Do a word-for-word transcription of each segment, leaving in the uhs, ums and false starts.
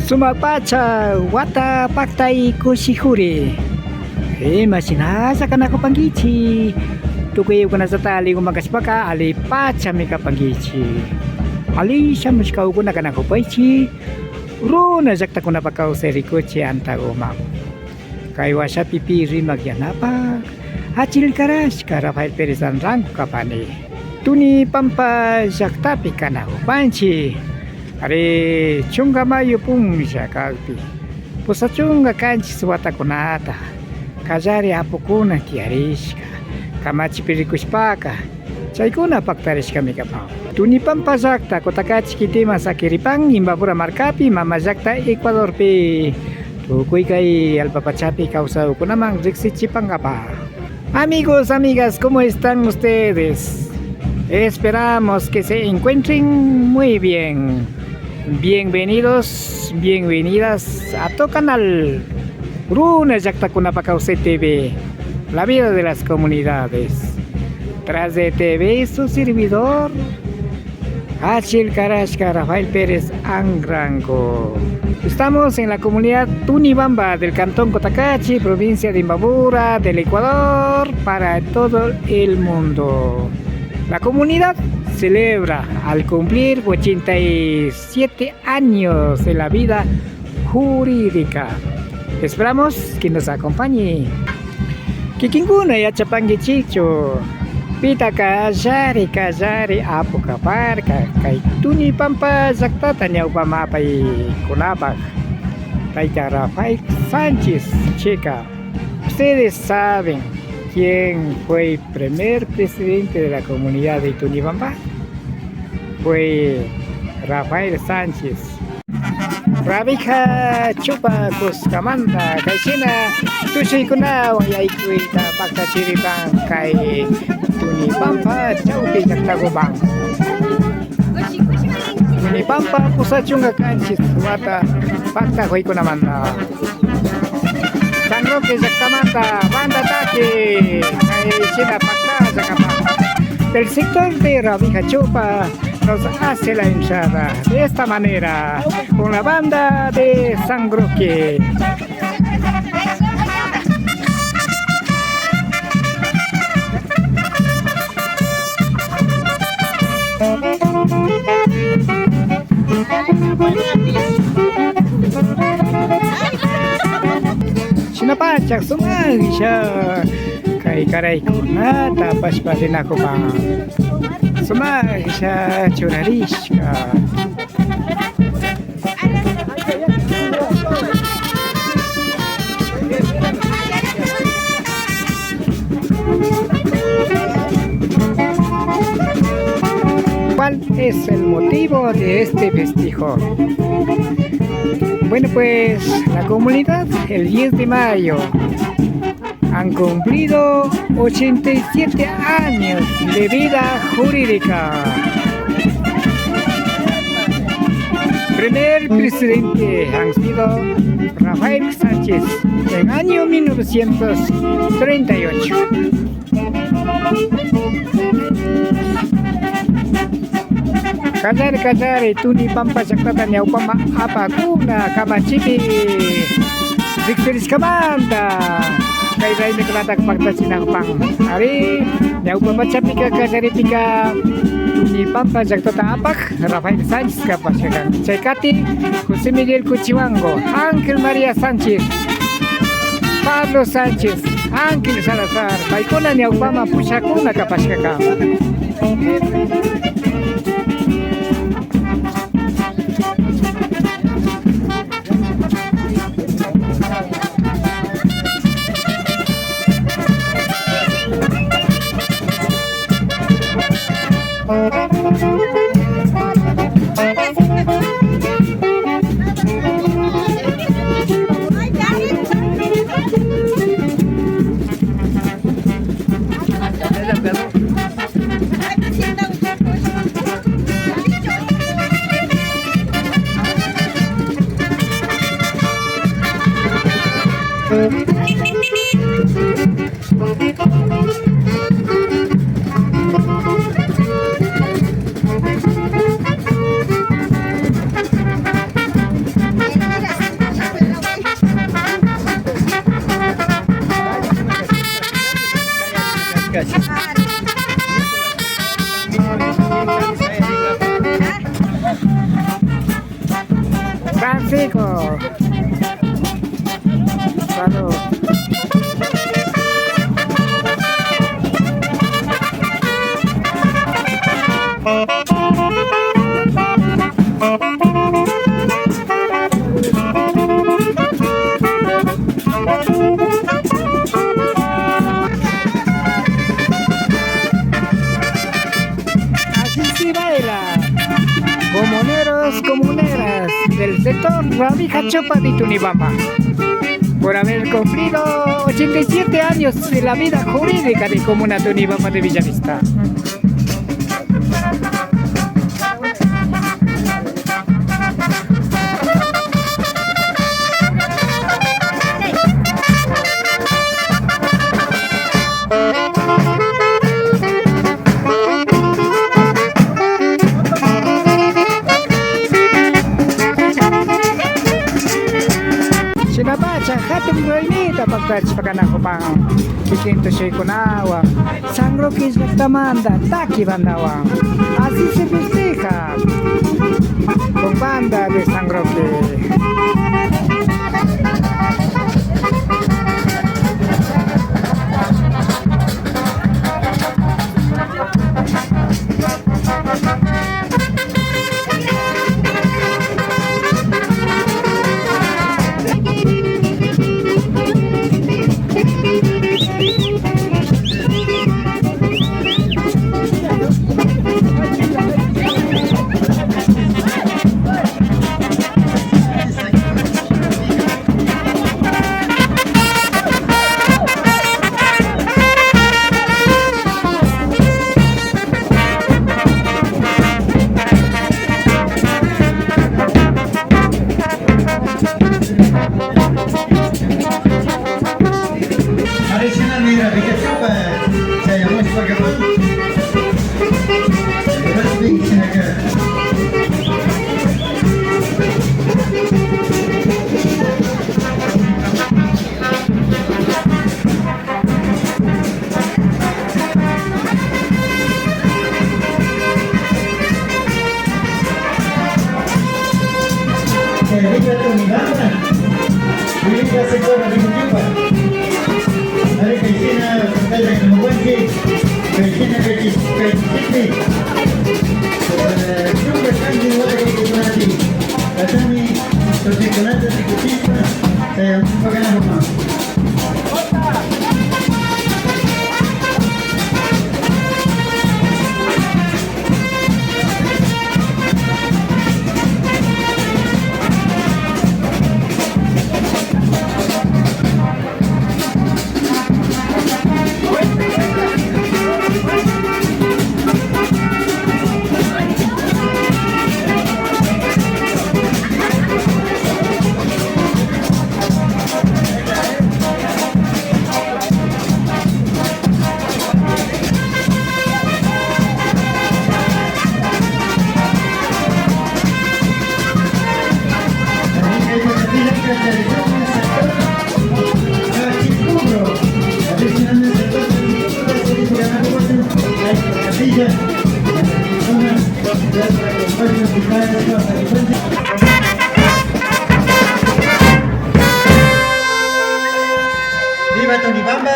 Sumak pacha wata paktay kushijuri. Imashinalla kanakupankichik. Tukuykunallata alliguman kashpaka allipachami kapankichik. Alli shamushkakuna kanakupaychik. Runa llaktakunapak kawsay rikuchik antaguman. Kay washapi pi rimak yanapak achilkarashka Rafael Pérez Anrango kapani. Tunipampa llaktapi kanakupanchik. Ari, chunka mayu punlla kakpi, pusak chunka kanchis watakunata kallari apukuna tiyarishka kamachipi rikushpaka, chaykuna paktarishkami kapan. Tunipampa llakta Cotacachi kitiman sakiripan, Imbabura markapi, mama llakta Ecuadorpi, tukuy kay allpa pachapi kawsakkunaman riksichipankapak. Amigos, amigas, ¿cómo están ustedes? Esperamos que se encuentren muy bien. Bienvenidos, bienvenidas a tu canal Runa Llaktakunapak Kawsay T V, la vida de las comunidades. Tras de T V, su servidor, Achil Karashka Rafael Pérez Anrango. Estamos en la comunidad Tunibamba del cantón Cotacachi, provincia de Imbabura, del Ecuador, para todo el mundo. La comunidad celebra al cumplir ochenta y siete años de la vida jurídica. Esperamos que nos acompañe. Kikinkuna yachapankichikchu pita kallari kallari apukaparka kay Tunipampa llaktata ñawpaman apaykunapak? Tayta Rafael Sánchez Checa. Ustedes saben quién fue el primer presidente de la comunidad de Tunibamba. Fue Rafael Sánchez. Rabica chupa kuskamanta kayshina tushuykunawan yaykuyta paktachiripan kay Tunipampa chawpi llaktakupan. Tunipampa pusak chunka kanchis wata paktakuykunamanta. San Roque llaktamanta banda Tati, kayshina paktalla kapan. Del sector de Rabica Chupa nos hace la entrada de esta manera, con la banda de San Roque. Shinapacha sumaklla kay karaykunata apashpa rinakupan. Sumaklla churarishka. ¿Cuál es el motivo de este festejo? Bueno, pues la comunidad el diez de mayo han cumplido ochenta y siete años de vida jurídica. Primer presidente han sido Rafael Sánchez en año mil novecientos treinta y ocho. Kallari kallari Tunipampa llaktata ñawpaman apakuna kamachipi riksirishkamanta kay raymikunata paktachinakupan. Ari, ñawpa pachapika kallaripika Tunipampa llaktata apak Rafael Sánchez kapashka kan. Chay kati José Miguel Cuchiwango, Ángel María Sánchez, Pablo Sánchez, Ángel Salazar, paykuna ñawpaman pushakuna kapashka kan. Francisco. Salud. Así se baila. Comuneros, comuneras del sector Ramija Chupa de Tunibamba, por haber cumplido ochenta y siete años de la vida jurídica de Comuna Tunibamba de Villavista. Shinapacha hatun raymita paktachishpa kanakupan kikin tushuykunawan. San Roque llaktamanta taki bandawan. Así se festeja con banda de San Roque. Ari shina mira, rikashpa, chayamushpa kapan. Rikashpa, shinaka. Kay Villa Tunibamba, Villa Secora Ricuchupa. Ari kayshina, kayshina kaychis-, kaychishpi. Eh, chunka kanki wata kaykunati. Kachami, chunkakunata rikuchishpa, eh, paganakuma. Viva Tunibamba.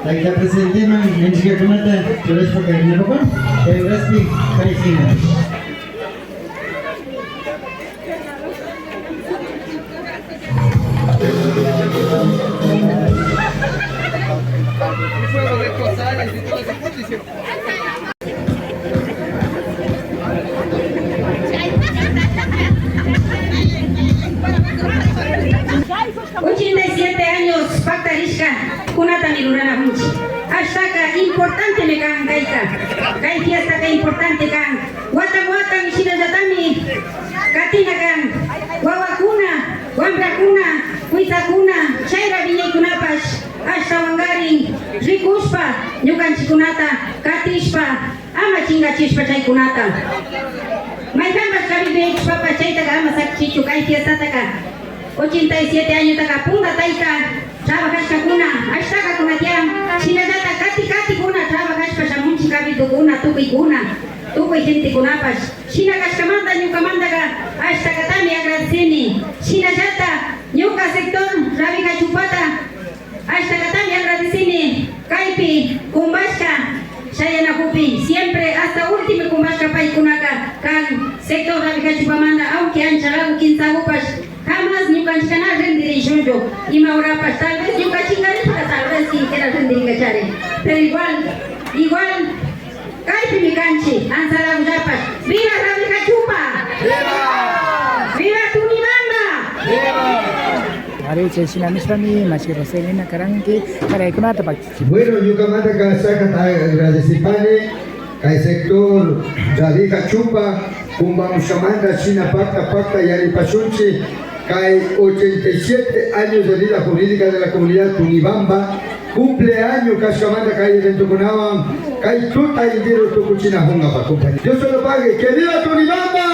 Tayta presidenteman entregakunata churashpa kaykunakupan, kay uraspi kay shina. Ochenta y siete años paktarishkakunatami ruranakunchik. Ashtaka importantemi kan kayka. Kay fiestaka importante kan. Watan watan shinallatami katina kan. Wawakuna, wambrakuna, kuytsakuna, chayra wiñaykunapash ashtawankarin rikushpa ñukanchikkunata katishpa ama chinkachishpa chaykunata. Maykanpash cabildo yaykushpapash chaytaka ama sakichichu kay fiestataka. Ochenta y siete añotaka punta tayta trabajashkakuna, ashtaka kuna tiyan, shinallata kati katikuna trabajashpa shamunchik cabildokuna, tukuykuna, tukuy gentekunapash. Shina kashkamanta ñukamantaka ashtakatami agradecini. Shinallata ñuka sector Rabica Chupata ashtakatami agradecini. Kaypi kumbashka shayanakukpi siempre hasta último kumbashka paykunaka kan sector Rabica Chupamanta, aunque ancha lago kinsagupash. Jamás ñukanchikka na rindirishunchu ima horapash, tal vez ñuka chinkarishpa, tal vez siquiera rindinkachari. Pero igual, igual, kaypimi kanchik, ansalagullapash. ¡Viva Rabica Chupa! ¡Viva! ¡Viva Tunibamba! ¡Viva! Ari, chayshina nishpami, mashi Roselina karanki, karaykunata pakchichi. Bueno, ñukamantaka ashtakata agradecipani. Kay sector Rabica Chupa kumbamushkamanta shina pakta pakta yaripashunchik kay ochenta y siete años de vida jurídica de la comunidad Tunibamba, cumpleaños kashkamanta kay eventokunawan kay tuta entero tukuchinakunkapa, compañero. Dios se lo pague. ¡Que viva Tunibamba!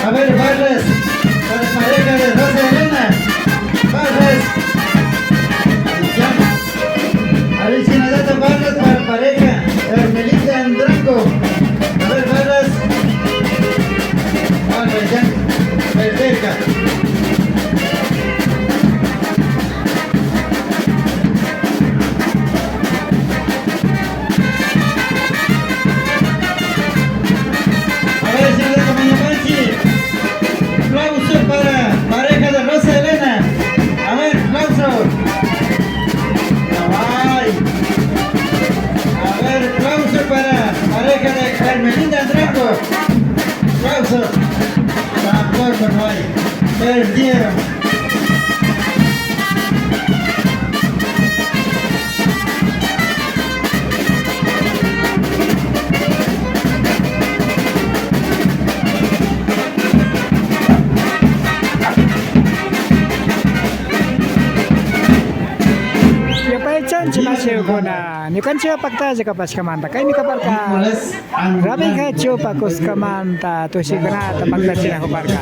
A ver, barras para pareja de Rosa Elena. Barras. Ya. A ver, si me da barras para pareja. Hermelita Andrango. A ver, barras. Barras, ya. Perfecta. A ver, señora Campaña Panchi, aplauso para pareja de Rosa Elena. A ver, aplauso. Ay. A ver, aplauso para pareja de Hermelinda Andrango. Aplauso. Tampoco no hay. Perdieron. Yupaychanchik mashikuna, ñukanchikpa paktalla kapashkamanta kaymi kaparka. Rabica Chupa kuskamanta tushikunata paktachinakuparka.